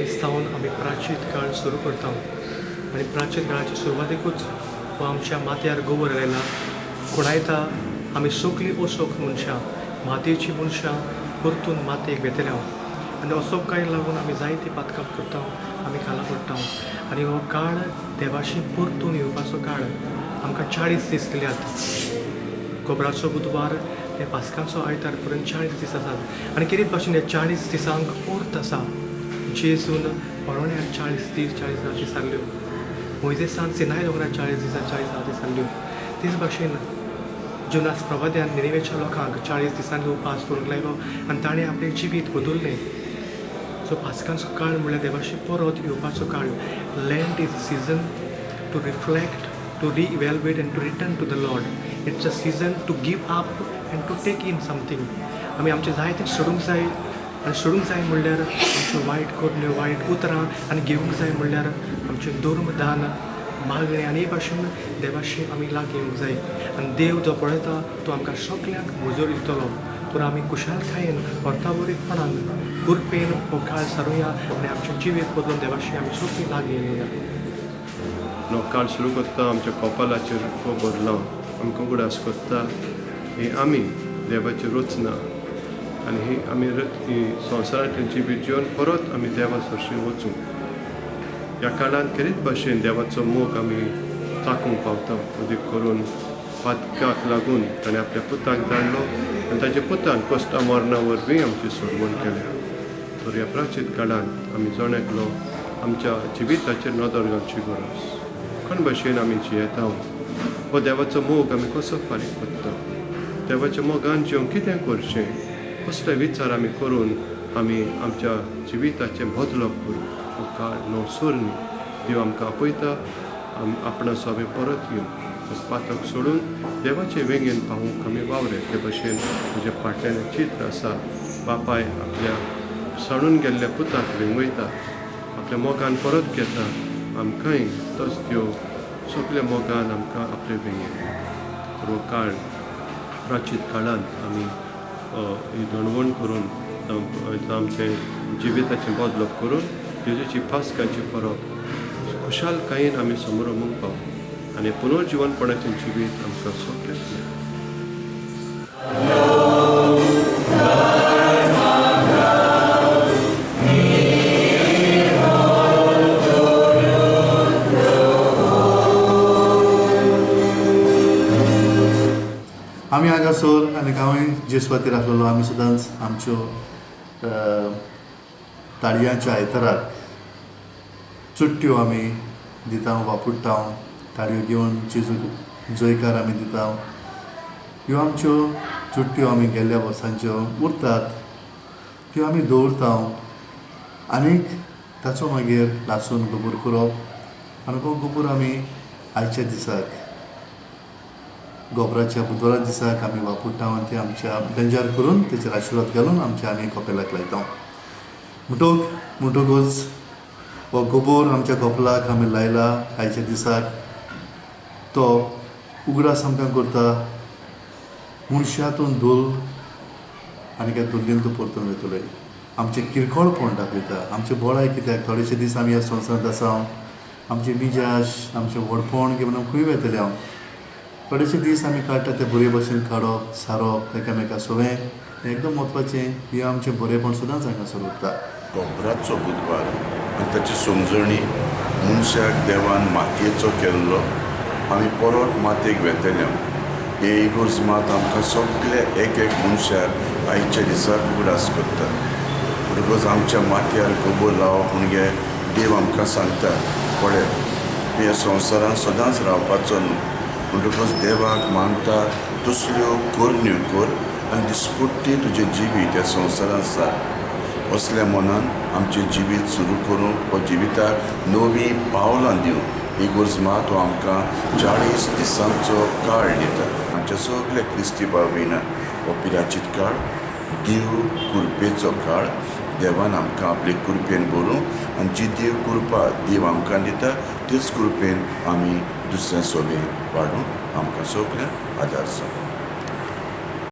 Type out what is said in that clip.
आयज सावन आमी प्राचीत काळ सुरू करता आनी प्राचीत काळाचे सुरवातेकूच हो आमच्या माथ्यार गोबर लायला खुणायता. आमी सगळीं असोक मनशां, मातयेचीं मनशां परतून मातयेक वेतले आनी असोकाय लागून आमी जायतीं पातकां करता, आमी खाला पडटा. आनी हो काळ देवाशी परतून येवपाचो काळ. आमकां 40 दीस दिल्यात. गोबराचो बुधवार हे पास्कांचो आयतार पर्यंत 40 दीस आसात आनी कितें भाशेन ह्या 40 दिसांक अर्थ आसा. जेजून अरण्यार 40 दीस 40 राती सारल्यो, मोयजेसान सिनाय दोंगरार 40 दिसां 40 राती सारल्यो. तेच भाशेन जोनास प्रवाद्यान निनेवेच्या लोकांक 40 दिसांनी उपास करूंक लायलो आनी ताणें आपलें जिवीत बदललें. सो पास्कांचो काळ म्हणल्यार देवाशी परत येवपाचो काळ. Lent is a season to reflect, to re-evaluate and to return to the Lord. It's a season to give up and to take in something. आमी आमचें जाय तें सोडूंक जाय आनी सोडूंक जाय म्हणल्यार आमच्यो वायट करण्यो, वायट उतरां, आनी घेवंक जाय म्हणल्यार आमचें धर्म, दान, मागणें. आनी हे भाशेन देवाशी आमी लागीं येवंक जाय आनी देव जो पळयता तो आमकां सगल्यांक मजूर दितलो. तर आमी खुशालकायेन, अर्थावरीतपणान, कृपेन हो काळ सारुया आनी आमचें जिवीत बदलून देवाशी आमी सगळीं लागीं येवया. काळ सुरू करता आमच्या कपालाचेर गोबर लावन आमकां उगडास करता ही आमी देवाची रचना आनी ही आमी ही संवसारांतलें जिवीत जिवन परत आमी देवा सरशीं वचूं. ह्या काळांत खेरीत भाशेन देवाचो मोग आमी चाकूंक पावता. अदीक करून पातकाक लागून ताणें आपल्या पुताक धाडलो आनी ताच्या पुतान कश्टा मरणा वरवीं आमची सोडवण केल्या. तर ह्या प्राचीत काळांत आमी जण एकलो आमच्या जिविताचेर नदर घालची गरज. कोण भाशेन आमी जियेता हो देवाचो मोग आमी कसो फारीक करता, देवाच्या मोगान जिवंक कितें करचें, कसले विचार आमी करून आमी आमच्या जिविताचें बदलप करूं. हो काळ नवसर न्ही. देव आमकां आपयता आपणाचो आमी परत येवन पातक सोडून देवाचे वेंगेन पावूंक आमी वावरे. ते भाशेन म्हज्या फाटल्यान चित्र आसा, बापाय आपल्या सणून गेल्ल्या पुताक वेंगयता, आपल्या मोगान परत घेता. आमकांय तोच देव सगल्या मोगान आमकां आपले वेंगेन घेता. तर हो काळ प्राचीत काळांत आमी ही दणवण करून आमचें जिविताचें बदलप करून जेजूची पास्काची परब खुशालकायेन आमी समरंभूंक पावूं आनी पुनर्जिवनपणाचें जिवीत आमकां सगळ्यांक मेळटा. आमी हांगासर आनी हांवूय जेजवातीर आसलेलो. आमी सदांच आमच्यो ताळयांच्या आयताराक चुट्ट्यो आमी दिता, वापुडटा, ताळयो घेवन जेजूक जयकार आमी दिता. ह्यो आमच्यो चुट्ट्यो आमी गेल्ल्या वर्सांच्यो उरतात, त्यो आमी दवरता आनीक ताचो मागीर लासून गोबोर करप आनी हो गोबोर आमी आयच्या दिसाक गोबराच्या बुधवारा दिसाक आमी वापरता आनी ते आमच्या बेंजार करून तेचेर आशिर्वाद घालून आमच्या आमी कपेलाक लायता. म्हणटकूच हो गोबोर आमच्या कपलाक आमी लायला आयच्या दिसाक, तो उगडास आमकां करता मनशातून धूल आनी त्या धुल्लीन तूं परतून वयतले. आमचें किरकोळपण दाखयता, आमचें बळाय, कित्याक थोडेशे दीस आमी ह्या संवसारांत आसा. आमचे मिजास, आमचें व्हडपण घेवन आमी खंय वयतले? हांव थोडेशे दीस आमी काडटा ते बरे भशेन काडप सारप एकामेका सवें हें एकदम म्हत्वाचें. हें आमचें बरेंपण सदांच हांगासर उरता. गोबराचो बुधवार आनी ताची समजणी, मनशाक देवान मातयेचो केल्लो, आमी परत मातयेक वेतले. हे इगोर्ज मात आमकां सगळे एक एक मनशाक आयच्या दिसाक उगडास करता. म्हणटकच आमच्या माथ्यार गोबोर लावप म्हणजे देव आमकां सांगता, पळय, तूं ह्या संवसारांत सदांच रावपाचो न्हू. म्हणटकच देवाक मानता तसल्यो करण्यो कर आनी दिसपट्टी तुजें जिवीत ह्या संवसारांत सार. असल्या मनान आमचें जिवीत सुरू करूंक वा जिविताक नवीं पावलां दिवंक इगोर्ज मात हो आमकां 40 दिसांचो काळ दिता. आमच्या सगल्या क्रिस्ती भाव भयणां, हो पिराचीत काळ देव कृपेचो काळ. देवान आमकां आपले कृपेन भरूं आनी जी देव कृपा देव आमकां दिता तेच कृपेन आमी दुसऱ्या सोबे वाडूंक आमकां सगल्यांक आदार जावं.